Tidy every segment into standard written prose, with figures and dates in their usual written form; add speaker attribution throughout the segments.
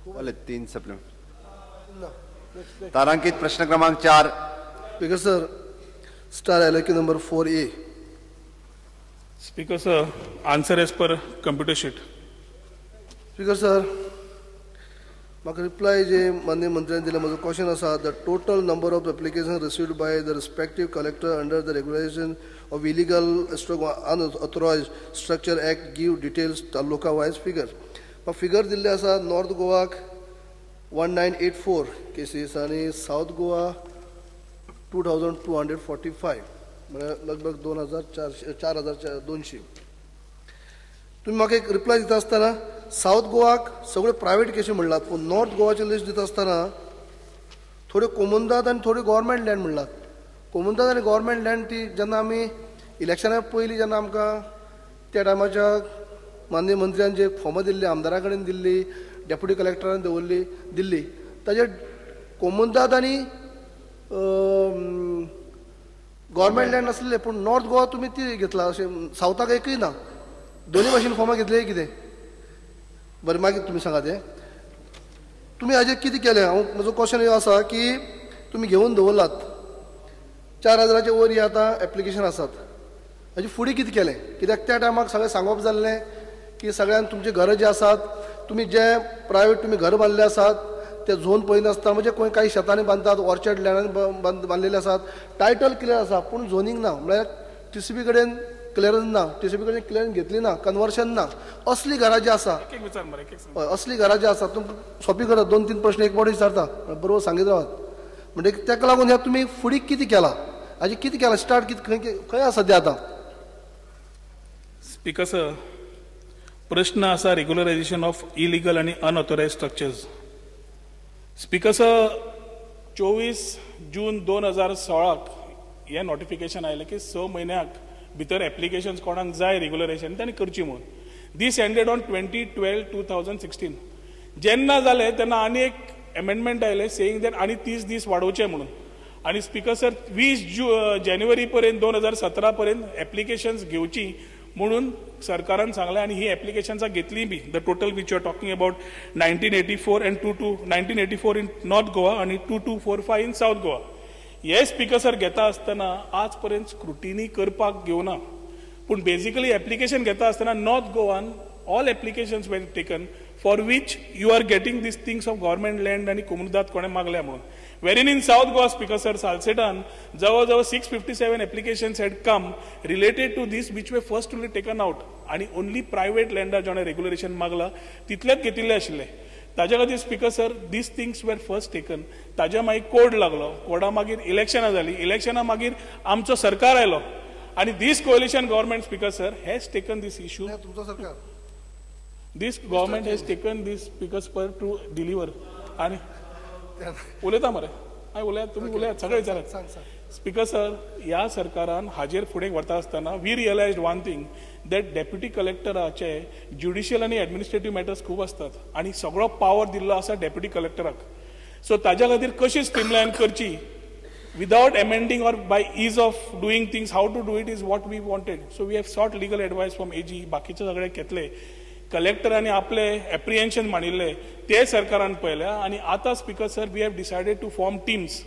Speaker 1: जाले 3 सप्लिमेंट. तारांकित प्रश्न क्रमांक 4.
Speaker 2: Speaker sir, star LAQ number 4A.
Speaker 3: Speaker sir, answer as per computer sheet.
Speaker 2: Speaker sir, म्हाका reply जे माननीय मंत्र्यान दिले म्हजो क्वेश्चन आसा, the total number of application received by the respective collector under the regulation of illegal stroke unauthorised structure act give details taluka wise figure. म्हाका figure दिल्ले आसा north गोवाक 1984 केसीस आनी सावथ गोवा 2245, म्हळ्यार लगभग 2400 4200. तुमी म्हाका एक रिप्लाय दिता आसतना सावथ गोवाक सगळ्यो प्रायवेट केशी म्हणलात, पूण नॉर्थ गोवाचे लिस्ट दिता आसतना थोड्यो कोमुंदाद आनी थोड्यो गव्हर्मेंट लँड म्हणलात. कोमुंदाद आनी गव्हर्मेंट लँड ती जेन्ना आमी इलेक्शना पयलीं जेन्ना आमकां त्या टायमाच्या माननीय मंत्र्यान जे फॉर्मां दिल्ली, आमदारा कडेन दिल्ली, डेप्युटी कलेक्टरान दवरली दिल्ली, ताजेर कोमुंदाद आनी गव्हर्मेंट लँड आसलेले, पूण नॉर्थ गोवा तुमी ती घेतला अशें सावथाक एकूय ना. दोनी भाशेन फॉर्मां घेतले कितें? बरें, मागीर तुमी सांगा तें. तुमी हाजेर कितें केलें? हांव म्हजो क्वेश्चन ह्यो आसा की तुमी घेवन दवरलात 4000 वयर ही आतां एप्लिकेशन आसात, हाजे फुडें कितें केलें? कित्याक त्या टायमाक सगळें सांगप जाल्लें की सगळ्यांक तुमचे घरां जी आसात, तुमी जे प्रायवेट तुमी घर बांदले आसात ते झोन पळयनासतना, म्हणजे खंय कांय शेतांनी बांदतात, ऑर्चर्ड लँडान बांदलेले आसात, टायटल क्लियर आसा पूण झोनींग ना, म्हळ्यार टीसीबी कडेन क्लियरन्स ना, टीसीबी कडेन क्लियरन्स घेतली ना, कन्वर्शन ना, असली घरां जी आसा, असली घरां जी आसा, तुमकां सोंपी करता, 2-3 प्रश्न एक फावटी विचारता, बरोबर सांगीत रावात. म्हणजे ताका लागून ह्या तुमी फुडें कितें केलां, हाजें कितें केलां, स्टार्ट कितें खंय खंय आसा सद्या आतां?
Speaker 3: स्पीकर सर, प्रश्न आसा रेग्युलरायझेशन ऑफ इलिगल आनी अनऑथोरायज स्ट्रक्चर्स. स्पीकर सर, 24 जून 2016 हें नोटिफिकेशन आयलें की 6 म्हयन्याक भितर एप्लिकेशन्स कोणाक जाय रेग्युलरायझेशन तांणी करची म्हणून. This ended on 20/12/2016. जेन्ना जालें तेन्ना आनी एक एमेंडमेंट आयलें सेईंग that आनी 30 दीस वाडोवचे म्हणून. आनी स्पीकर सर, 20 जानेवारी पर्यंत 2017 पर्यंत एप्लिकेशन्स घेवची म्हणून सरकारान सांगलें आनी ही एप्लिकेशन्सां घेतली बी. The total which you are talking about 1984 and 1984 in North Goa आनी 2245 इन सावथ गोवा. हे स्पीकर सर घेता आसतना आज पर्यंत स्क्रुटिनी करपाक घेवना, पूण बेजिकली एप्लिकेशन घेता आसतना north Goan all applications were taken for which you are getting these things of government land आनी कोमुनिदाद कोणें मागल्या म्हणून. Wherein in South Goa, speaker sir, सालसेटान जवळ जवळ 657 applications had come related to this which were first only taken out आनी only private लँडार जेणे रेग्युलरेशन मागला तितलेच घेतिल्ले आशिल्ले. ताज्या खातीर speaker sir, these things were first taken. ताज्या मागीर कोड लागलो, कोडा मागीर इलेक्शनां जालीं, इलेक्शनां मागीर आमचो सरकार आयलो आनी this coalition government, speaker sir, has taken this issue.
Speaker 2: तुमचो सरकार,
Speaker 3: this government has taken this, speaker sir, to deliver. आनी उलयता मरे, हांवें उलयात, तुमी उलयात, सगळे विचारात. स्पीकर सर, ह्या सरकारान हाजेर फुडें व्हरता आसतना we realised one thing that deputy कलेक्टराचे ज्युडिशियल आनी एडमिनिस्ट्रेटीव मॅटर्स खूब आसतात आनी सगळो पावर दिल्लो आसा डेप्युटी कलेक्टराक. सो ताज्या खातीर कशी स्ट्रीमलायन करची without amending or by ease of doing things, how to do it is what we wanted. So we have sought legal advice from AG, बाकीचे सगळे घेतले, कलेक्टरांनी आपले एप्रिहेन्शन मांडिल्ले ते सरकारान पळयल्या आनी आतां speaker sir, we have decided to form teams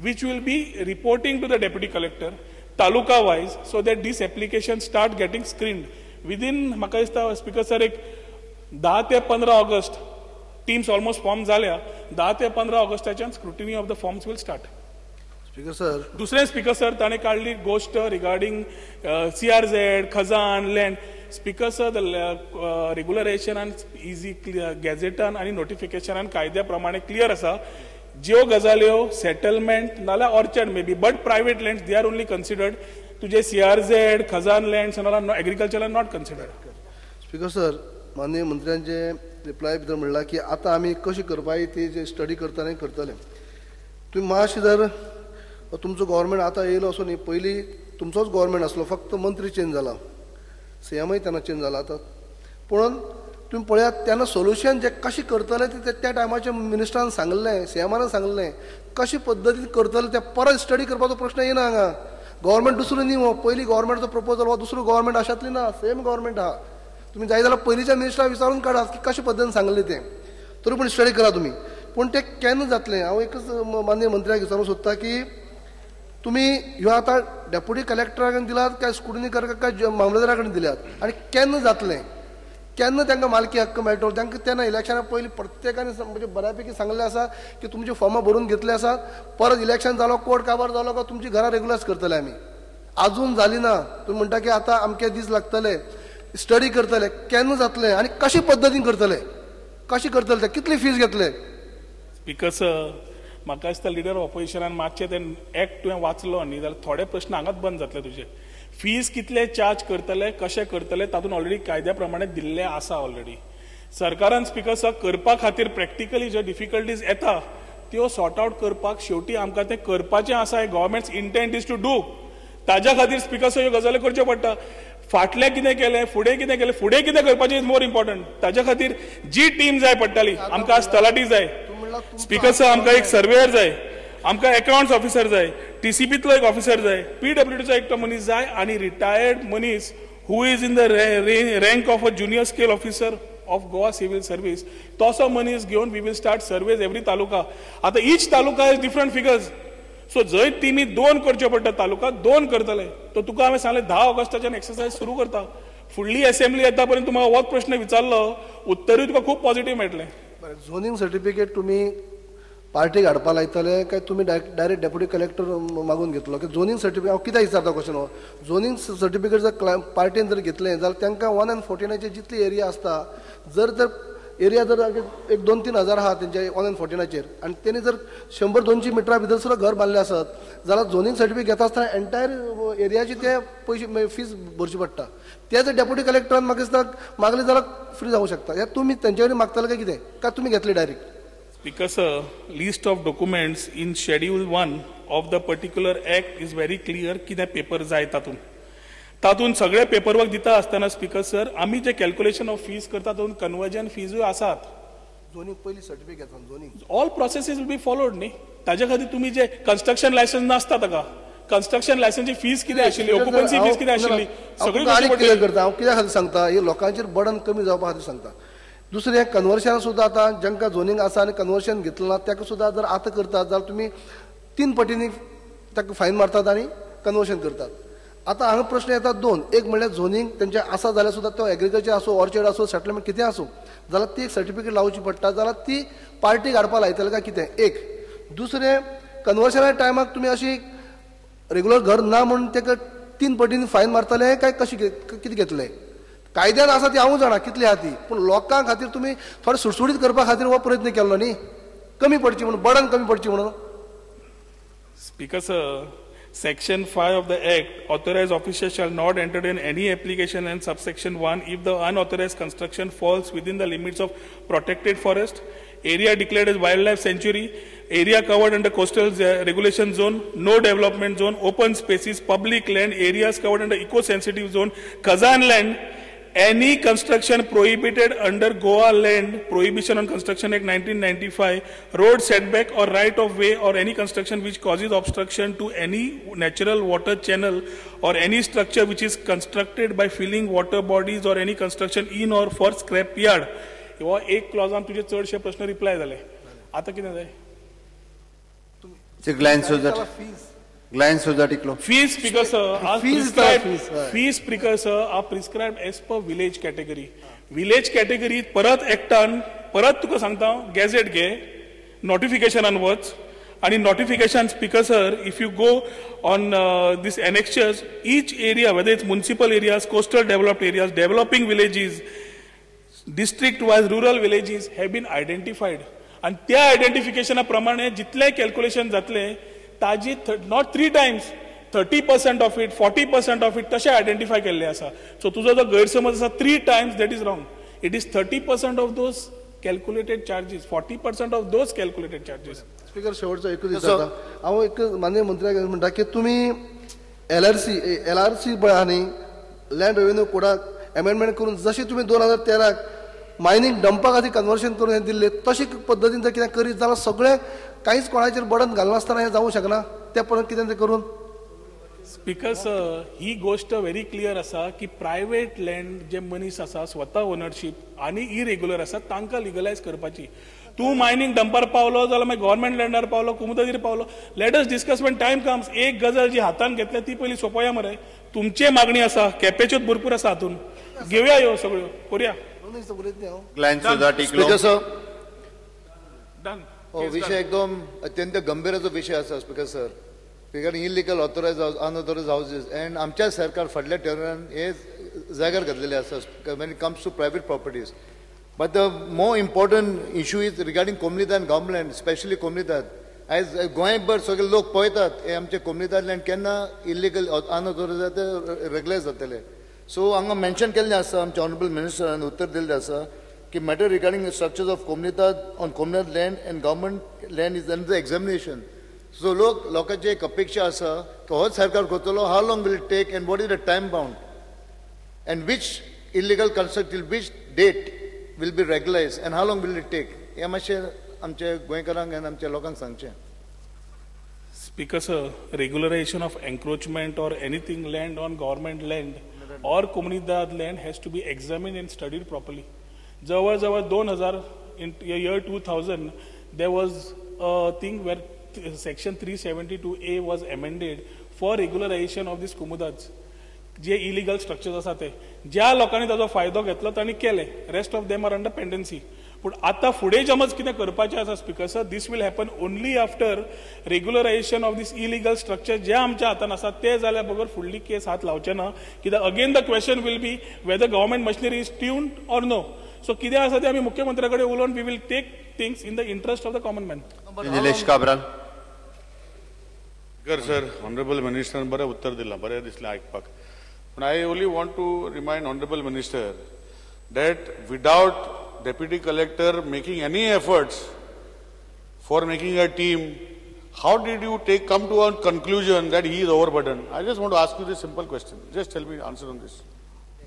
Speaker 3: which will be reporting to the deputy collector taluka wise so that this application start getting screened within. म्हाका दिसता स्पीकर सर, एक 10 ते 15 ऑगस्ट टीम्स ऑलमोस्ट फॉर्म जाल्या, 10 ते 15 ऑगस्टाच्यान scrutiny of the forms will start.
Speaker 2: Speaker sir,
Speaker 3: दुसरें speaker sir, ताणें काडली गोश्ट regarding CRZ khazan land. Speaker sir, रेग्युलरायझेशनान इजी गॅझेटान आनी नोटिफिकेशनान कायद्या प्रमाणे क्लियर आसा, ज्यो गजाल्यो सेटलमेंट नाल्यार orchard may be, but private land they are only considered. तुजे CRZ khazan lands agriculture are not considered.
Speaker 2: Speaker sir, माननीय मंत्र्यांचे रिप्लाय भितर म्हणलां की आतां आमी कशी करपाची ती जे स्टडी करतले करतले. तुमी मातशें जर तुमचो गव्हर्मेंट आतां येयलो असो न्ही, पयलीं तुमचोच गव्हर्मेंट आसलो, फक्त मंत्री चेंज जाला, सीएमय तेन्ना चेंज जाला आतां. पूण तुमी पळयात तेन्ना सोल्युशन जे कशें करतले ते त्या टायमाच्या मिनिस्टरान सांगलें, सीएमान सांगलें, कशे पद्दतीन करतले ते परत स्टडी करपाचो प्रश्न येना हांगा. गव्हर्मेंट दुसरो न्ही हो, पयलीं गव्हर्मेंटचो प्रपोजल हो दुसरो गव्हर्मेंट आशातली ना, सेम गव्हर्मेंट आहा. तुमी जाय जाल्यार पयलींच्या मिनिस्टराक विचारून काडात की कशे पद्दतीन सांगलें तें. तरी पूण स्टडी करा तुमी. पूण तें केन्ना जातलें हांव एकच माननीय मंत्र्याक विचारूंक सोदता की तुमी ह्यो आतां डेप्युटी कलेक्टरा कडेन दिलात काय स्क्रुटिनी करपाक काय मामलेदारा कडेन दिल्यात आनी केन्ना जातलें, केन्ना तांकां मालकी हक्क मेळटलो? तांकां तेन्ना इलेक्शना पयलीं प्रत्येकान म्हणजे बऱ्यापैकी सांगलें आसा की तुमची फॉर्मां भरून घेतले आसात, परत इलेक्शन जालो कोर्ट काबार जालो काय तुमची घरां रेगुलर्स करतले आमी. आजून जाली ना. तुमी म्हणटा की आतां अमके दीस लागतले, स्टडी करतले, केन्ना जातलें आनी कशे पद्दतीन करतले, कशें करतले ते, कितली फीज घेतले?
Speaker 3: स्पीकर सर, म्हाका दिसता लिडर ऑपोजिशनान मातशें तें एक्ट तुवें वाचलो न्ही जाल्यार थोडे प्रश्न हांगाच बंद जातले तुजे. फीज कितले चार्ज करतले, कशें करतले तातूंत ऑलरेडी कायद्या प्रमाणे दिल्ले आसा ऑलरेडी. सरकारान स्पीकर सर करपा खातीर प्रॅक्टिकली ज्यो डिफिकल्टीज येता त्यो सॉर्ट आवट करपाक शेवटी आमकां तें करपाचें आसा. Government's intent is to do. ताज्या खातीर स्पीकर सर ह्यो गजाली करच्यो पडटा. फाटलें कितें केलें, फुडें कितें केलें, फुडें कितें करपाचें is more important. ताज्या खातीर जी टीम जाय पडटाली आमकां, आज तलाठी जाय स्पीकर सर, आमकां एक सर्वेयर जाय, आमकां अकावंट्स ऑफिसर जाय, टीसीपीतलो एक ऑफिसर जाय, पीडब्ल्यूडीचो एकटो मनीस जाय आनी रिटायर्ड मनीस who is in the rank of a junior scale officer of Goa civil service, तसो मनीस घेवन we will start surveys every taluka. आतां each taluka is different figures. So जंय टिमी दोन करच्यो पडटा तालुका दोन करतले. तो तुका हांवें सांगलें 10 ऑगस्टाच्यान एक्सरसायज सुरू करता. फुडली असेंब्ली येता पर्यंत तुका होच प्रश्न विचारलो, उत्तरूय तुका खूब पॉझिटीव मेळटलें.
Speaker 2: बरें, झोनींग सर्टिफिकेट तुमी पार्टीक हाडपा लायतले काय तुमी डायरेक्ट डेप्युटी कलेक्टर मागून घेतलो? की झोनींग सर्टिफिकेट हांव कित्याक विचारता क्वेश्चन हो, झोनींग सर्टिफिकेट जर पार्टीन जर घेतलें जाल्यार तांकां 1 and 49 जितली एरिया आसता, जर तर एरिया जर एक 2-3 हजार आहा तेंच्या 1 and 49 आनी तेणी जर 100-200 मिटरा भितर सुद्दां घर बांदलें आसत जाल्यार झोनींग सर्टिफिकेट घेता आसतना एंटायर एरियाची ते पयशे फीज भरची पडटा. ते जर डेप्युटी कलेक्टरान म्हाका दिसता मागले जाल्यार फ्री जावंक शकता. हे तुमी तेंचे कडेन मागतले काय कितें, काय तुमी घेतले direct?
Speaker 3: Speaker sir, list of documents in schedule 1 of the particular act is very clear कितें पेपर जाय तातूंत. तातूंत सगळे पेपरवर्क दिता आसतना स्पीकर सर आमी जे कॅल्क्युलेशन ऑफ फीज करता तातूंत कन्वर्जन फीजूय आसात.
Speaker 2: झोनींग पयलीं सर्टिफिकेट घेता, zoning
Speaker 3: all processes will be followed न्ही. ताजे खातीर तुमी जे कन्स्ट्रक्शन लायसन्स नासता ताका, कन्स्ट्रक्शन लायसन्सची फीज कितें आशिल्ली, ऑक्युपन्सी फीज कितें आशिल्ली, सगळी
Speaker 2: आनी क्लियर करता. हांव कित्या खातीर सांगता, हे लोकांचेर बर्डन कमी जावपा खातीर सांगता. दुसरें कन्वर्शन सुद्दां आतां जांकां झोनींग आसा आनी कन्वर्शन घेतलें ना ताका सुद्दां जर आतां करतात जाल्यार तुमी 3 पटींनी ताका फायन मारतात आनी कन्वर्शन करतात. आतां हांगा प्रश्न येता दोन, एक म्हणल्यार झोनींग तेंचें आसा जाल्यार सुद्दां तो एग्रीकल्चर आसूं, ऑर्चर्ड आसूं, सेटलमेंट कितें आसूं जाल्यार ती एक सर्टिफिकेट लावची पडटा, जाल्यार ती पार्टीक हाडपा लायतले काय कितें एक. दुसरें कन्वर्शना टायमाक तुमी अशी रेगुलर घर ना म्हणून ताका 3 पटींनी फायन मारतले काय कशें कितें घेतले? कायद्यान आसा ती हांव जाणा कितली आहा ती, पूण लोकां खातीर तुमी थोडे सुटसुटीत करपा खातीर हो प्रयत्न केल्लो न्ही, कमी पडची म्हणून, बर्डन कमी पडची म्हणून.
Speaker 3: Speaker sir, Section 5 of the Act, authorized officers shall not entertain any application in subsection 1 if the unauthorized construction falls within the limits of protected forest, area declared as wildlife sanctuary, area covered under coastal regulation zone, no development zone, open spaces, public land, areas covered under eco-sensitive zone, Khazan land, any construction prohibited under Goa Land Prohibition on Construction Act 1995, road setback or right of way or any construction which causes obstruction to any natural water channel or any structure which is constructed by filling water bodies or any construction in or for scrap yard. हो एक क्लॉजान तुझे चडशे प्रश्न reply जाले. आता कितें जाय?
Speaker 1: Glenn Souza Tiklo.
Speaker 3: Fees, Speaker sir, are prescribed. Fees, Speaker sir, are prescribed as per village category. Village category परत एक्टान परत तुका सांगता गॅझेट घे, नोटिफिकेशनान वच आनी notification speaker sir, if you go on this annexures, each area whether it's municipal areas, coastal developed areas, developing villages, district wise rural villages have been identified आनी त्या आयडेंटिफिकेशना प्रमाणे जितलें कॅल्क्युलेशन जातलें ताजी not 3 times 30% of it, 40% of it तशें identify केल्लें आसा. So तुजो जो गैरसमज आसा 3 times, that is wrong. It is 30% of those calculated charges, 40% of those calculated charges.
Speaker 2: Speaker, शेवटचो एकूच विचारता हांव, एक माननीय मंत्र्याक म्हणटा की तुमी एल आर सी पळय आहा न्ही, लँड रेवेन्यू कोडाक एमेंडमेंट करून जशी तुमी 2013 मायनींग डंपा खातीर कन्वर्शन करून हें दिल्लें तशी पद्दतीन जर कितें करीत जाल्यार सगळें कांयच कोणाचेर बर्डन घालनासतना हें जावंक शकना. तें परत कितें तें करून.
Speaker 3: स्पीकर सर, ही गोष्ट व्हेरी क्लियर आसा की प्रायवेट लँड जे मनीस आसा स्वता ओनरशीप आनी इरेग्युलर आसा तांकां लिगलायज करपाची. तूं मायनींग डंपार पावलो जाल्यार मागीर गव्हर्मेंट लँडार पावलो, कुमुदादीर पावलो, let us discuss when time comes. एक गजाल जी हातान घेतल्या ती पयली सोंपोया मरे. तुमची मागणी आसा, केपेच्योच भरपूर आसा, हातून घेवया ह्यो सगळ्यो करुया.
Speaker 1: स्पीकर सर,
Speaker 4: हो विषय एकदम अत्यंत गंभीराचो विषय आसा speaker sir. Regarding illegal authorise unauthorise houses and आमच्या सरकार फाटल्या टेर्मान हे जाग्यार घातलेले आसा when it comes to private properties. But the more important issue is regarding Comunidade and government land, specially Comunidade. आयज गोंयभर सगळे लोक पळयतात हे आमचे कोमनिदाद लँड केन्ना इलिगल अनऑथोरायज जाता रेगुलरायज जातले. सो हांगा मेन्शन केल्लें आसा आमच्या ऑनरेबल मिनिस्टरान उत्तर दिल्लें आसा की matter regarding the structures of Comunidade on Comunidade land and government land is under examination. So लोक लोकांची एक अपेक्षा आसा की होच सरकार करतलो, how long will it take and what is the time bound and which illegal construct till which date will be regularise and how long will it take, हें मातशें आमच्या गोंयकारांक आनी आमच्या लोकांक सांगचें.
Speaker 3: Speaker sir, regularisation of encroachment or anything land on government land or Comunidade land has to be examined and studied properly. जवळ जवळ 2000 in year 2000 there was a thing where section 372A was amended for regularisation of this Comunidades. J illegal structures आसा ते ज्या लोकांनी ताजो फायदो घेतलो तांणी केले, rest of them are under pendency. पूण आतां फुडें समज कितें करपाचें आसा speaker sir, this will happen only after regularisation of this illegal structure जे आमच्या हातान आसा ते जाल्या बगर फुडली केस हात लावचे ना. कित्याक again the question will be whether government machinery is tuned or no. So कितें आसा तें आमी मुख्यमंत्र्या कडेन उलोवन we will take things in the interest of the common man.
Speaker 1: Nilesh Cabral.
Speaker 5: Speaker sir, honourable मिनिस्टरान बरें उत्तर दिलां, बरें दिसलें आयकपाक. पूण I only want to remind honourable minister that without deputy collector making any efforts for making a team, how did you come to a conclusion that he is overburdened? I just want to ask you this simple question. Just tell me answer on this.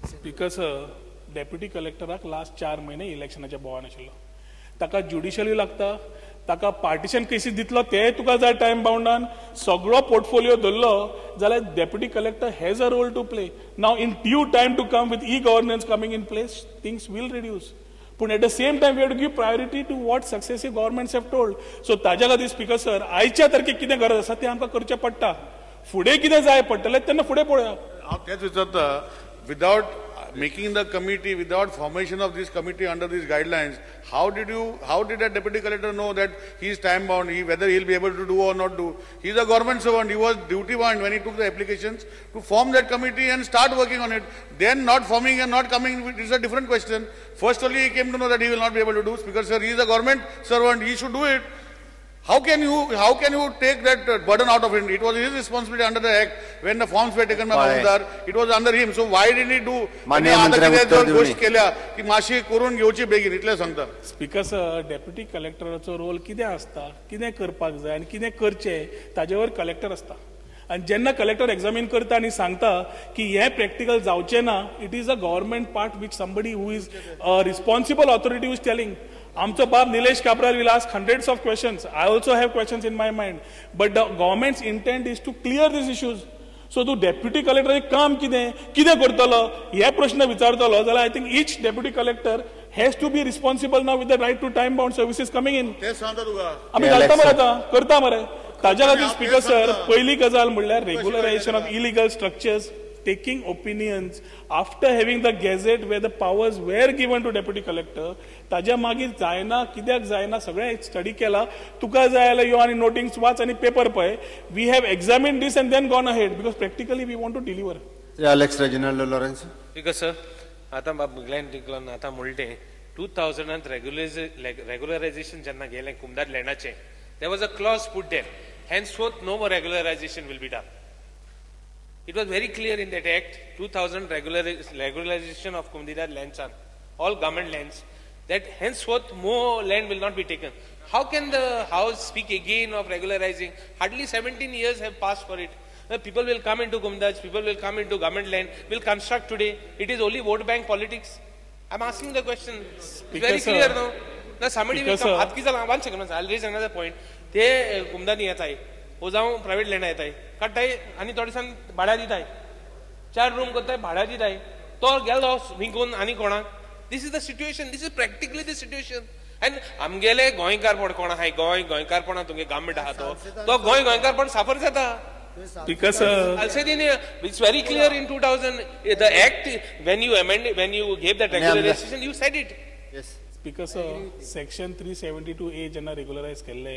Speaker 3: Speaker sir, deputy कलेक्टराक last 4 महिने इलेक्शनाच्या बोवान आशिल्लो, ताका ज्युडिशली लागता, ताका partition cases दितलो ते तुका जाय time बाउंडान सगळो पोर्टफोलियो धरलो जाल्यार deputy collector has a role to play. Now in due time to come with e governance coming in place things will reduce. पूण at the same time we have to give priority to what successive governments have told. So ताज्या खातीर speaker sir, आयच्या तारखेक कितें गरज आसा तें आमकां करचें पडटा, फुडें कितें जाय पडटलें तेन्ना फुडें पळोवया.
Speaker 5: हांव तेंच विचारता, without making the committee, without formation of this committee under these guidelines, how did that deputy collector know that he is time bound, whether he will be able to do or not do? He is a government servant, he was duty bound when he took the applications to form that committee and start working on it. Then not forming and not coming is a different question. First only he came to know that he will not be able to do. Speaker sir, he is a government servant, he should do it. How can you take that burden out of him? It was his responsibility under the act. When the forms were taken by Mamlatdar, it was under him. So why didn't he do? गोष्ट केल्या की माशी करून घेवची बेगीन, इतलें सांगता.
Speaker 3: Speaker sir, deputy कलेक्टराचो role कितें आसता, कितें करपाक जाय आनी कितें करचें ताजेवर कलेक्टर आसता. आनी जेन्ना कलेक्टर एग्जामीन करता आनी सांगता की हें प्रॅक्टिकल जावचें ना, it is a government part which somebody who is responsible authority is telling. आमचो बाब Nilesh Cabral will ask hundreds of questions. I also have questions in my mind, but the government's intent is to clear these issues. So तूं deputy कलेक्टराचें काम कितें, कितें करतलो हे प्रश्न विचारतलो जाल्यार I think each deputy collector has to be responsible now with the right to time bound services coming in. आमी घालता मरे आतां, करता मरे. ताज्या खातीर स्पीकर सर, पयली गजाल म्हणल्यार regularisation of illegal structures, taking opinions after having the gazette where the powers were given to deputy collector. ताज्या मागीर जायना, कित्याक जायना सगळें स्टडी केला. तुका जाय जाल्यार यो आनी नोटिंग्स वाच आनी पेपर पळय. We have examined this and then gone ahead because practically we want to deliver.
Speaker 1: Alex Reginald Lourenco.
Speaker 6: Speaker sir, आतां बाब ग्लॅन टिकलन आतां म्हणलें 2000 रेगुलरायझेशन जेन्ना गेलें कुमदाद लँडाचें, there was a clause put there, henceforth no more regularisation will be done. It was very clear in that act, 2000 regularization of Comunidade lands on all government lands, that henceforth more land will not be taken. How can the house speak again of regularizing? Hardly 17 years have passed for it. People will come into Comunidades, people will come into government land, will construct today. It is only vote bank politics. I'm asking the question. It's very clear now. Now somebody will come. One second, I'll raise another point. They Comunidade येताय. ओ जावं private लँडा येताय काडटाय आनी थोडे दिसान भाड्या दिताय, 4 room करताय भाड्या दिताय, तो गेलो विकून आनी कोणाक. This is the situation, this is practically the situation. आनी आमगेले गोंयकारपण कोण आहाय, गोंय गोंयकारपणा तुमगे गव्हर्मेंट आहा तो तो गोंय गोंयकारपण साफर जाता.
Speaker 3: Because
Speaker 6: it's very clear in 2000 the act when you amended, when you gave that regularization, you said it.
Speaker 1: Yes.
Speaker 3: Speaker sir, section 372A जेन्ना रेगुलरायज केल्ले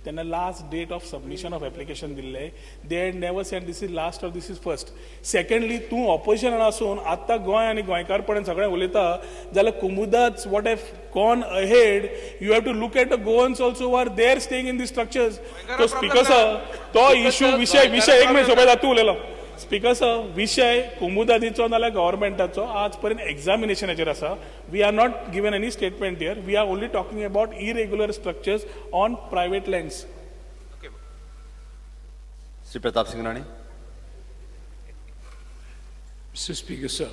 Speaker 3: तेन्ना last date of submission of application दिल्ले. They had never said this is last or this is first. Secondly, तूं ऑपोजिशनान आसून आतां गोंय आनी गोंयकारपणान सगळें उलयता जाल्यार कुमुदाच what have gone ahead, you have to look at the Goans also who are there staying in the structures. तो speaker sir, तो issue विशय विशय एक मिनिट सोबत तूं उलयलो. स्पीकर सर, विशय कुमुदादीचो नाल्यार गव्हर्मेंटाचो आज पर्यंत एग्जामिनेशनाचेर आसा. We are not given any statement here. We are only talking about irregular structures on private lands.
Speaker 1: Shri Pratap Singh Rane.
Speaker 7: Mr. Speaker, sir,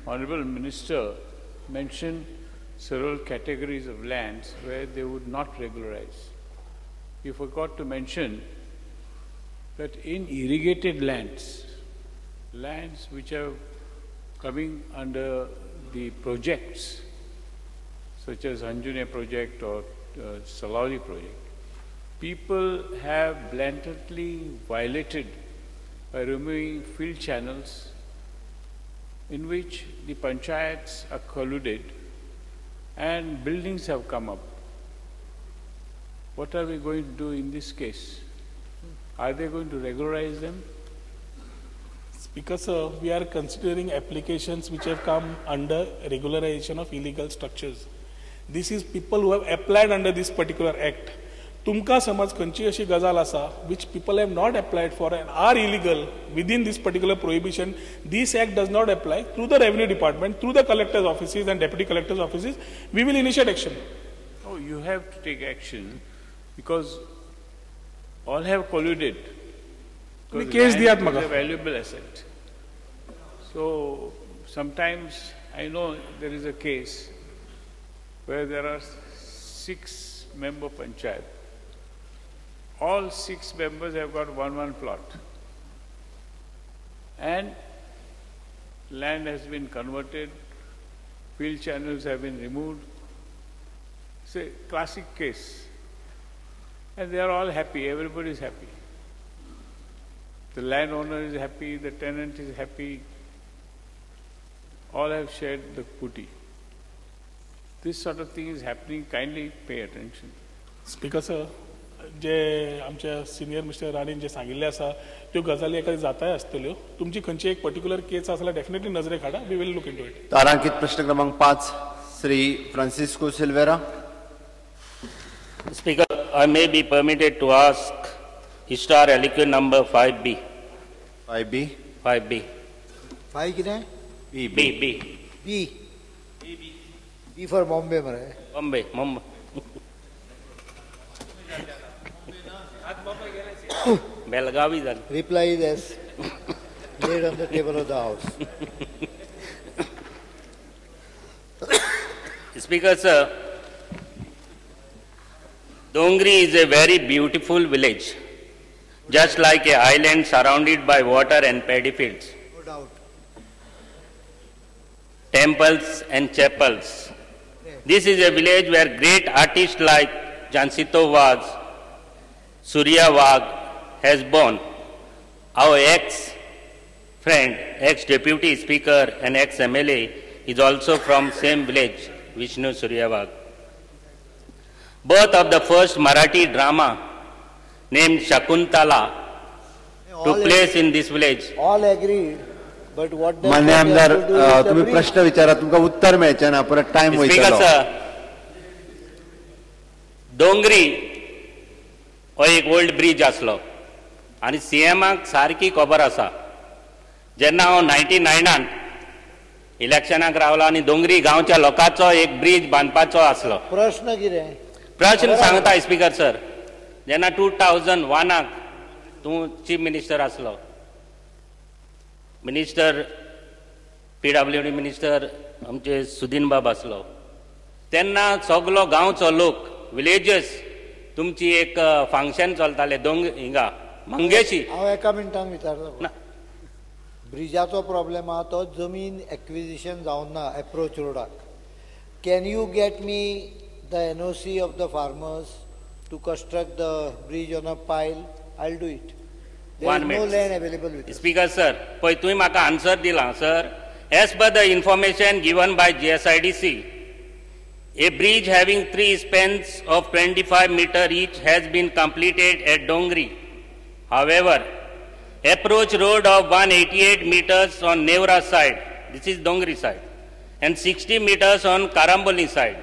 Speaker 7: Honorable Minister mentioned several categories of lands where they would not regularize. He forgot to mention that in irrigated lands, lands which are coming under the projects, such as Anjuna project or Salari project, people have blatantly violated by removing field channels in which the panchayats are colluded and buildings have come up. What are we going to do in this case? Are they going to regularize them?
Speaker 3: Speaker sir, we are considering applications which have come under regularization of illegal structures. This is people who have applied under this particular act. Tumka samaj खंयची अशी गजाल आसा which people have not applied for and are illegal within this particular prohibition, this act does not apply. Through the revenue department, through the collector's offices and deputy collector's offices, we will initiate action.
Speaker 7: Oh, you have to take action because all have colluded.
Speaker 3: Case
Speaker 7: land is a valuable asset. So sometimes I know there is a case where there are 6 member panchayat. All 6 members have got one plot. And land has been converted, field channels have been removed. It's a classic case. And they are all happy, everybody is happy. The landowner is happy, the tenant is happy. All have shared the booty. This sort of thing is happening, kindly pay attention.
Speaker 3: Speaker sir, जे आमच्या senior mister राणेन जे सांगिल्लें आसा त्यो गजाली एखादी जाताय आसतल्यो. तुमची खंयची एक पर्टिक्युलर केस आसा जाल्यार डेफिनेटली नजरेक हाडा. We will look into it.
Speaker 1: तारांकित प्रश्न क्रमांक 5, Shri Francisco Silveira.
Speaker 8: Speaker, I may be permitted to ask star LQ number 5B.
Speaker 1: 5B?
Speaker 8: 5B.
Speaker 4: 5 कितें?
Speaker 1: B.
Speaker 8: B. B.
Speaker 4: B. B for Bombay मरे.
Speaker 8: Bombay, Mumbai. Belagavi जाली.
Speaker 4: Reply is as laid on the table of the house.
Speaker 8: Speaker sir, Dongri is a very beautiful village, just like an island surrounded by water and paddy fields.
Speaker 4: No doubt.
Speaker 8: Temples and chapels. Yeah. This is a village where great artists like Jansito Vaz, Surya Wagh has born. Our ex-friend, ex-deputy speaker and ex-MLA is also from same village, Vishnu Surya Wagh. Birth of the first Marathi drama named Shakuntala took place in this village.
Speaker 4: All agreed, but what does
Speaker 1: मान्य आमदार, तुम्ही प्रश्न विचारा, तुमका उत्तर मेळचें ना, परत टायम वयतलो.
Speaker 8: स्पीकर सर, डोंगरी हो एक ओल्ड ब्रिज आसलो आनी सीएमाक सारकी खबर आसा. जेन्ना हांव 99 इलेक्शनाक रावलो आनी डोंगरी गांवच्या लोकांचो एक ब्रिज बांदपाचो आसलो.
Speaker 4: प्रश्न कितें?
Speaker 8: प्रश्न सांगता स्पीकर सर, जेन्ना 2001 तूं चीफ मिनिस्टर आसलो, मिनिस्टर PWD minister आमचे सुदीन बाब आसलो, तेन्ना सगलो गांवचो लोक विलेजस तुमची एक फंक्शन चलतालें दोंग हिंगा मंगेशी.
Speaker 9: हांव एका मिनटान विचारता, ब्रिजाचो प्रॉब्लेम आहा तो जमीन एक्विजिशन जावन ना approach रोडाक. Can you get me the NOC of the farmers to construct the bridge on a pile? I will do it.
Speaker 8: One
Speaker 9: no land available with.
Speaker 8: Speaker sir, पळय तुवें म्हाका आन्सर दिला sir. As per the information given by GSIDC, a bridge having 3 spans of 25 meter each has been completed at Dongri. However, approach road of 188 meters on Nevra side, this is Dongri side, and 60 meters on Karamboli side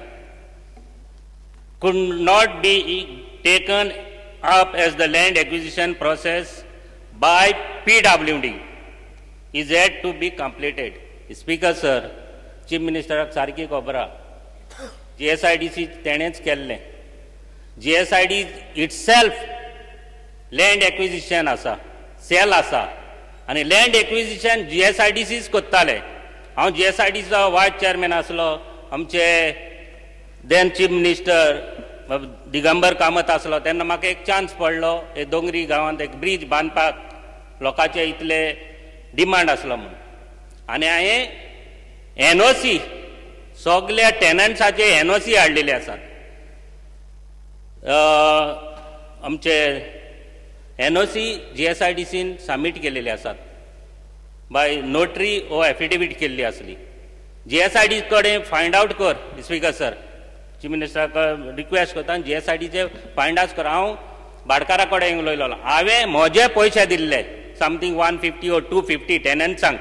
Speaker 8: could not be taken up as the land acquisition process by PWD is yet to be completed. Speaker sir, Chief Minister सारकी खबर आहा, GSIDC तेणेच केल्लें. GSID itself land acquisition आसा, sale आसा, आनी land acquisition GSIDCच करताले. हांव GSIDCचो voice chairman आसलो. आमचे then chief minister Digambar Kamat आसलो तेन्ना म्हाका एक चान्स पडलो हे दोंगरी गांवांत एक ब्रीज बांदपाक लोकांचे इतले डिमांड आसलो म्हूण. आनी हांवें NOC सगल्या टेनंट्साचे NOC हाडलेले आसात. आमचे NOC GSIDCन सबमीट केलेले आसात बाय नोटरी ओ एफिडेवीट केल्ली आसली. GSID कडेन फायंड आवट कर स्पीकर सर, चीफ मिनिस्टराक रिक्वेस्ट करता GSIDचे फायंड आवट कर. हांव भाटकारा कडेन उलयलो, हांवें म्हजे पयशे दिल्ले समथींग 150 or 250 टेनंट्सांक,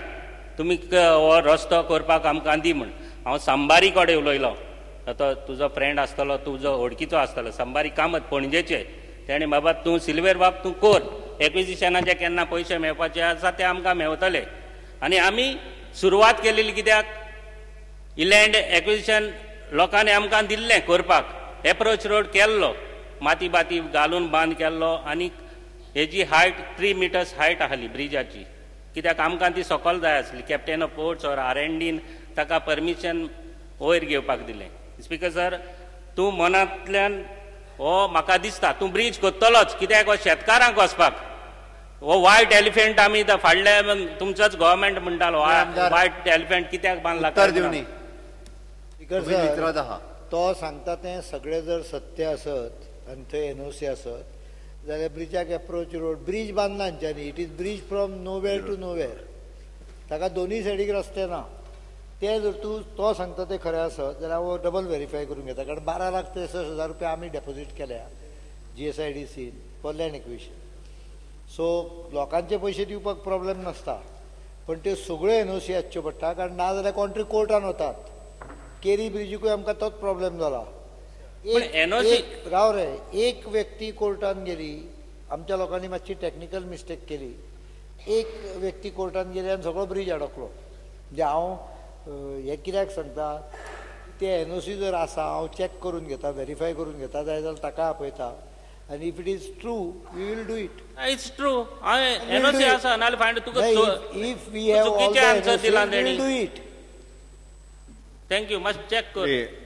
Speaker 8: तुमी हो रस्तो करपाक आमकां दी म्हूण. हांव संबारी कडेन उलयलो, आतां तुजो फ्रेंड आसतलो, तुजो वळखीचो आसतलो, संबारी कामत पणजेचे, तेणें बाबा तूं सिल्वेर बाब तूं कर, एक्विजिशनाचे केन्ना पयशे मेळपाचे आसा ते आमकां मेवतले. आनी आमी सुरवात केलेली कित्याक, लँड एक्विजिशन लोकांनी आमकां दिल्लें करपाक, एप्रोच रोड केल्लो, माती बाती घालून बांद केल्लो, आनी हेजी हायट 3 मिटर्स हायट आहली ब्रिजाची, कित्याक आमकां ती सकल जाय आसली. कॅप्टन ऑफ पोर्ट्स ऑर RNDन ताका परमिशन वयर घेवपाक दिलें. स्पीकर सर, तूं मनांतल्यान हो म्हाका दिसता तूं ब्रीज करतलोच, कित्याक हो शेतकारांक वचपाक हो वायट एलिफंट आमी फाडले तुमचोच गव्हर्मेंट म्हणटालो वायट एलिफंट कित्याक बांदला.
Speaker 9: स्पीकर सर, तो सांगता तें सगळें जर सत्य आसत आनी थंय NOC आसत जाल्यार ब्रिजाक एप्रोच रोड ब्रीज बांदला हांच्यांनी. It is bridge from nowhere to nowhere, ताका दोनूय सायडीक रस्ते ना. ते जर तूं तो सांगता तें खरें आसत जाल्यार हांव डबल वेरीफाय करून घेता, कारण 12,63,000 रुपया आमी डेपोजीट केल्या GSIDCन फॉर लँड एक्विजिशन. सो लोकांचे पयशे दिवपाक प्रॉब्लेम नासता, पण त्यो सगळ्यो NOC आसच्यो पडटा, कारण ना जाल्यार कोण तरी कोर्टान वतात. केरी ब्रिजीकूय आमकां तोच प्रॉब्लेम जाला. राव रे, एक व्यक्ती कोर्टान गेली, आमच्या लोकांनी मातशी टॅक्निकल मिस्टेक केली, एक व्यक्ती कोर्टान गेली आनी सगळो ब्रीज अडकलो. म्हणजे हांव हें कित्याक सांगता, ते NOC जर आसा हांव चॅक करून घेता, वेरीफाय करून घेता, जाय जाल्यार ताका आपयता, आनी if it is true we will do it.
Speaker 8: It's true, हांवें NOC आसा नाल्यार फायंड तुका
Speaker 9: if we have all the NOC we will do it.
Speaker 8: Thank you, must check कर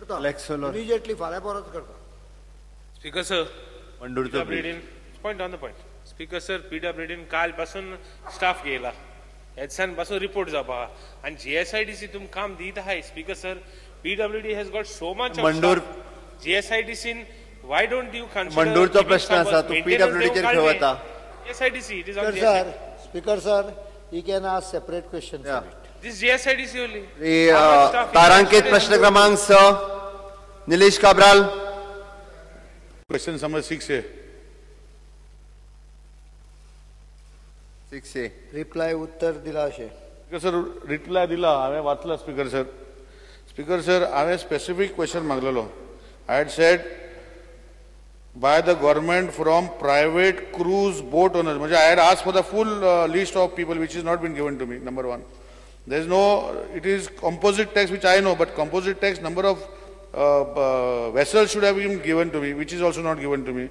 Speaker 9: इमिजिएटली, फाल्यां परत करता.
Speaker 6: स्पीकर सर, PWDन point on the point. Speaker sir, PWDन काल पासून स्टाफ गेला, हेडसान पासून रिपोर्ट जावपा आहा, आनी GSIDC तुमकां काम दीत आहाय. Speaker sir, PWD has got so much of GSIDCन why don't you consider.
Speaker 1: मंडूरचो प्रश्न आसा, तूं PWDचेर खंय वता?
Speaker 6: GSIDC, it is on
Speaker 9: sir. Speaker sir, you can ask separate question for it.
Speaker 6: This GSIDC only.
Speaker 1: तारांकित प्रश्न क्रमांक 6, Nilesh Cabral.
Speaker 5: Question number 6A.
Speaker 1: 6A
Speaker 9: reply उत्तर दिला अशें.
Speaker 5: स्पीकर सर, रिप्लाय दिला हांवें, वाचला. स्पीकर सर, स्पीकर सर, हांवें स्पेसिफीक क्वेश्चन मागलेलो. I had said by the government from private cruise boat owners. म्हणजे I had asked for the full list of people which is not been given to me. Number 1, there is no, it is composite tax which I know, but composite tax number of vessels should have been given to me, which is also not given to me.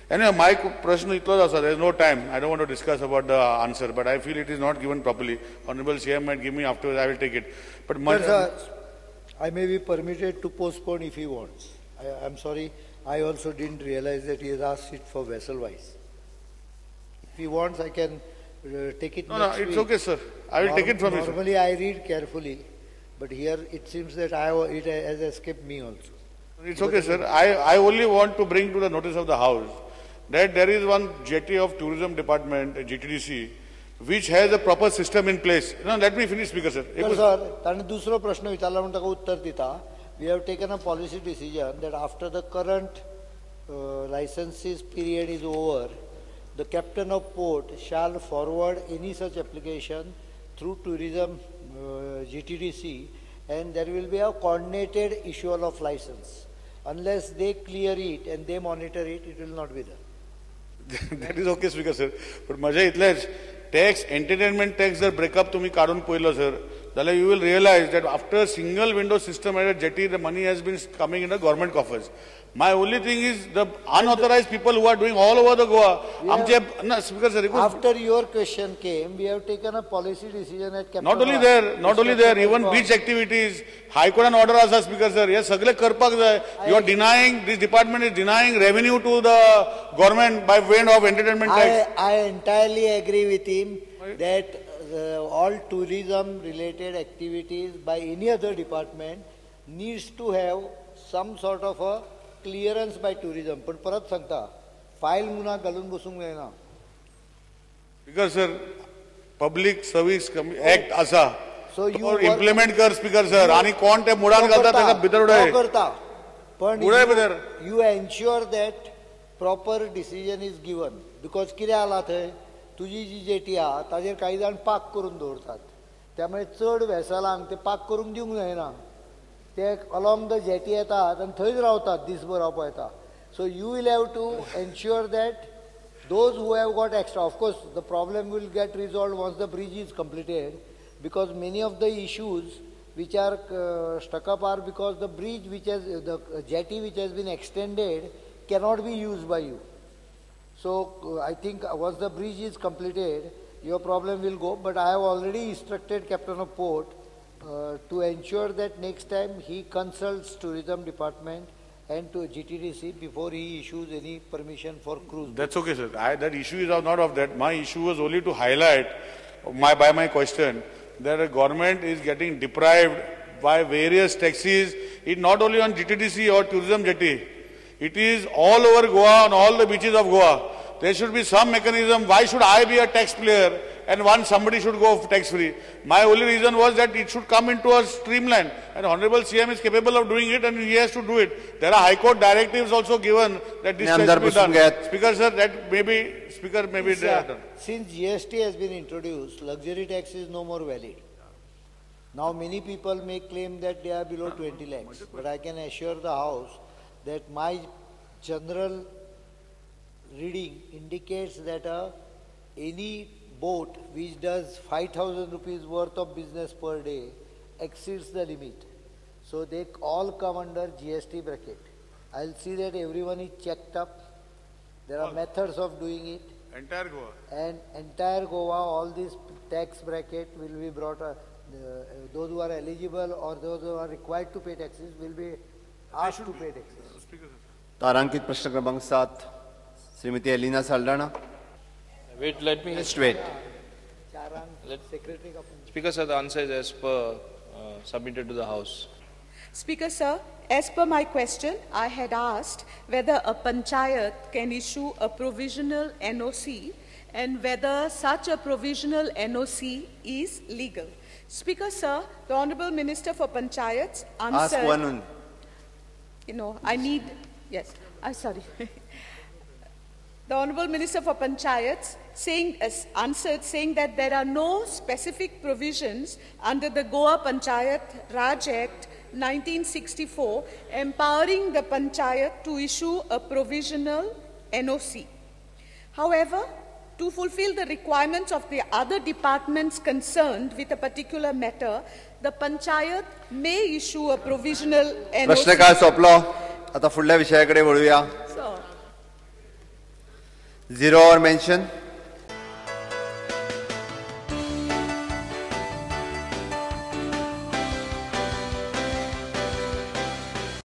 Speaker 5: Anyway, my प्रश्न इतलोच आसा, there is no time, I don't want to discuss about the answer, but I feel it is not given properly. Honorable CM might give me afterwards, I will take it. But
Speaker 9: sir, I may be permitted to postpone if he wants. I am sorry, I also didn't realize that he has asked it for vessel wise. If he wants, I can take it.
Speaker 5: No, no, it's okay, sir. I will take it from you, sir.
Speaker 9: Normally I read carefully, but here it seems that it has escaped me also.
Speaker 5: It's okay, sir. I only want to bring to the notice of the House that there is one jetty of Tourism Department, GTDC, which has a proper system in place. No, let me finish, Speaker, sir.
Speaker 9: Sir, ताणें दुसरो प्रश्न विचारला म्हणून ताका उत्तर दिता. We have taken a policy decision that after the current licenses period is over, the captain of port shall forward any such application through tourism GTDC, and there will be a coordinated issual of license. Unless they clear it and they monitor it, it will not be there.
Speaker 5: That is okay, Speaker, sir. But माझ्या इतलेच tax, entertainment tax जर breakup तुम्ही काढून पळयलो sir, जाल्यार you will realize that after single window system at a jetty, the money has been coming in the government coffers. My only thing is the unauthorized people who are doing all over the Goa. Yeah. Speaker, sir,
Speaker 9: after your question came, we have taken a policy decision at Captain.
Speaker 5: Not only there, even beach activities, High Court and order asa, Speaker, sir. Yes, sagle karpak jay. You are denying, this department is denying revenue to the government by way of entertainment tax.
Speaker 9: I entirely agree with him that all tourism related activities by any other department needs to have some sort of a clearance by tourism. पण परत सांगता, file मुनाक घालून बसूंक जायना.
Speaker 5: Speaker sir, Public Service Act आसा,
Speaker 9: so you
Speaker 5: implement कर speaker sir. आणि कोण ते मुडान घालता ताका भितर उडय
Speaker 9: करता, पण
Speaker 5: उडय भितर.
Speaker 9: You ensure that proper decision is given. Because कितें जाला थंय तुजी जी जेटी आहा ताजेर कांय जाण पार्क करून दवरतात, त्यामुळे चड वेसलांक ते पार्क करूंक दिवंक जायना. ते अलॉंग the jetty येतात आनी थंयच रावतात, दीसभर रावपा येता. So you will have to ensure that those who have got extra, of course the problem will get resolved once the bridge is completed, because many of the issues which are stuck up are because the bridge which has, the jetty which has been extended cannot be used by you. So I think once the bridge is completed, your problem will go. But I have already instructed Captain of Port to ensure that next time he consults tourism department and to GTDC before he issues any permission for cruise.
Speaker 5: That's okay, sir. That issue is not of that. My issue was only to highlight by my question that the government is getting deprived by various taxes. It not only on GTDC or tourism jetty. It is all over Goa, on all the beaches of Goa. There should be some mechanism. Why should I be a taxpayer and one somebody should go tax-free? My only reason was that it should come into a streamline. And Honorable CM is capable of doing it and he has to do it. There are High Court directives also given that this has to be done. Speaker, sir, that may be, Speaker may be done.
Speaker 9: Since GST has been introduced, luxury tax is no more valid. Now many people may claim that they are below 20 lakhs, but I can assure the House that my general reading indicates that any boat which does 5,000 rupees worth of business per day exceeds the limit. So they all come under GST bracket. I'll see that everyone is checked up. There are methods of doing it.
Speaker 5: Entire Goa.
Speaker 9: And entire Goa, all this tax bracket will be brought up. Those who are eligible or those who are required to pay taxes will be asked to pay taxes.
Speaker 1: तारांकित प्रश्न क्रमांक 7, Shrimati Elina Saldanha.
Speaker 10: Wait, let me
Speaker 1: just wait.
Speaker 10: Speaker sir, the answer is as per submitted to the House.
Speaker 11: Speaker sir, as per my question, I had asked whether a panchayat can issue a provisional NOC and whether such a provisional NOC is legal. Speaker sir, the Honorable Minister for Panchayats answered.
Speaker 1: Ask one only.
Speaker 11: You know, I need, yes, I'm sorry. The Honorable Minister for Panchayats answered saying that there are no specific provisions under the Goa Panchayat Raj Act 1964 empowering the Panchayat to issue a provisional NOC. However, to fulfill the requirements of the other departments concerned with a particular matter, the Panchayat may issue a provisional NOC.
Speaker 1: प्रश्नकाळ सोपलो. आता पुढल्या विषयाकडे वळूया. Zero hour mention.